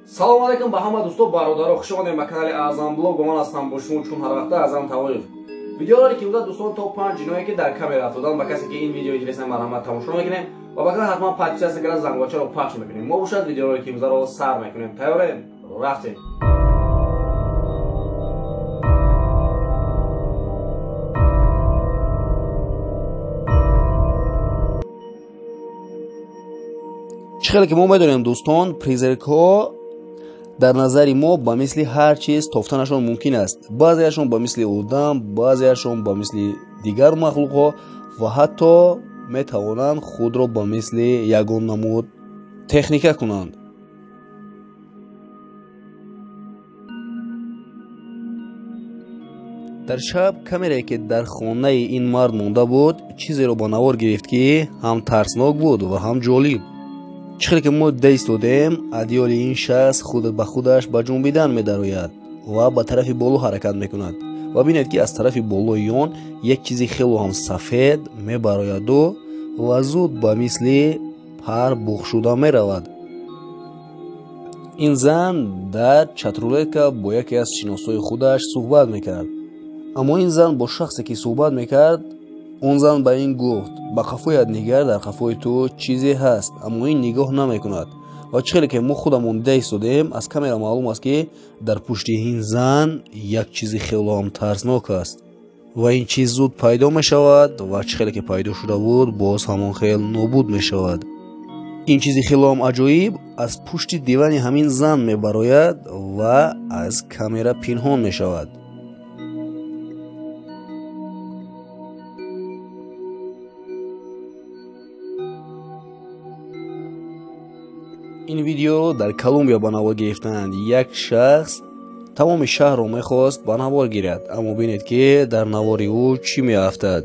Салом алейкум ба ҳама дӯсто, бародаро, хуш омадед ба канали Аъзам Блог. Бо ман ҳастам бо шумо чун ҳар вақта Аъзам Тавоев. Видеоролики имрӯза дӯстон то 5 ҷиное ки дар камера афтодан. Ба касе ки ин видео интересна, марҳамат тамошо мекунем ва ба канал ҳатман подписаться карда, зангочаро пахш мекунем. Мо бошад видеоролики имрӯзаро сар мекунем. Тайёрем? Рафтем. Чӣ хеле ки мо медонем, дӯстон, призракҳо дар назари мо ба мисли ҳар чиз тофтанашон мумкин аст. Баъзеашон ба мисли одам, баъзеашон ба мисли дигар махлуқҳо ва ҳатто метавонанд худро ба мисли ягон намуд техника кунанд. Дар шаб камерае ки дар хонаи ин мард монда буд, чизеро ба навор гирифт, ки ҳам тарснок буд ва ҳам ҷолиб. Чӣ хеле ки мо дида истодем, адёли ин шахс худ ба худаш ба ҷунбидан медарояд ва ба тарафи боло ҳаракат мекунад. Ва бинед, ки аз тарафи болои он як чизи хело ҳам сафед мебарояду ва зуд ба мисли пар буғшуда меравад. Ин зан дар чатрулетка бо яке аз шиносои худаш суҳбат мекард. Аммо ин зан бо шахсе ки суҳбат мекард, он зан ба ин гуфт: ба қафоят нигар, дар қафои ту чизе ҳаст. Аммо ин нигоҳ намекунад. Ва чӣ хеле ки мо худамон дида истодем, аз камера маълум аст, ки дар пушти ин зан як чизи хело ҳам тарснок аст. Ва ин чиз зуд пайдо мешавад ва чӣ хеле ки пайдо шуда буд, боз ҳамон хел нобуд мешавад. Ин чизи хело ҳам аҷоиб аз пушти дивани ҳамин зан мебарояд ва аз камера пинҳон мешавад. Ин видеоро дар Колумбия ба навор гирифтанд. Як шахс тамоми шаҳрро мехост ба навор гирад, аммо бинед, ки дар навори ӯ чӣ меафтад.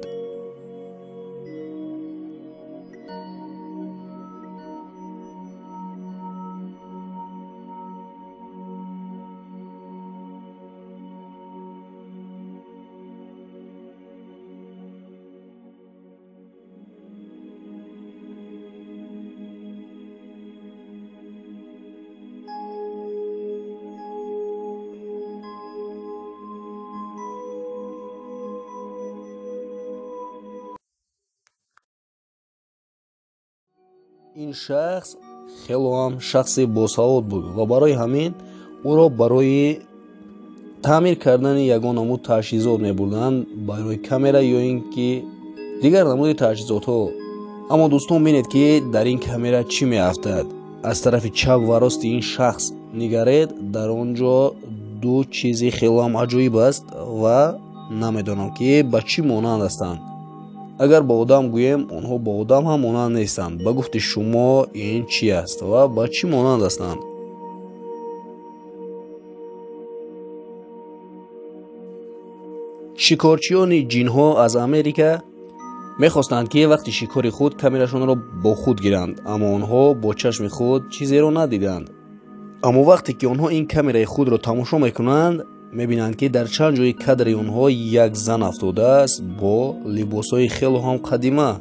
Ин шахс хело ҳам шахси босавод буд ва барои ҳамин ӯро барои таъмир кардани ягон намуд таҷҳизот мебурданд, барои камера ё ин ки дигар намуди таҷҳизотҳо. Аммо дӯстон, бинед, ки дар ин камера чӣ меафтад. Аз тарафи чап ва рости ин шахс нигаред, дар он ҷо ду чизи хело ҳам аҷоиб аст ва намедонам, ки ба чӣ монанд ҳастанд. Агар ба одам гӯем, онҳо ба одам ҳам монанд нестанд. Ба гуфти шумо ин чӣ аст ва ба чӣ монанд ҳастанд? Шикорчиёни ҷинҳо аз Америка мехостанд, ки вақти шикори худ камерашонро бо худ гиранд, аммо онҳо бо чашми худ чизеро надиданд. Аммо вақте ки онҳо ин камераи худро тамошо мекунанд, мебинанд, ки дар чанд ҷои кадри онҳо як зан афтодааст бо либосҳои хело ҳам қадима.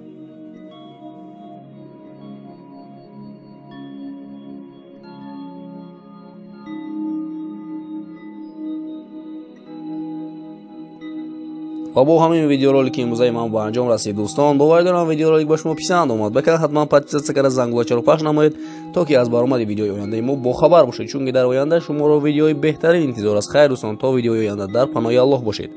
Ва бо ҳамин видеоролики имрӯзаи ман ба анҷом расид, дӯстон. Бовар дорам, видеоролик ба шумо писанд омад. Ба канал ҳатман подписаться карда, зангулачаро пахш намоед, то ки аз баромади видеои ояндаи мо бохабар бошед, чунки дар оянда шуморо видеои беҳтарин интизор аст. Хайр, дӯстон, то видеои оянда дар паноҳи Аллоҳ бошед.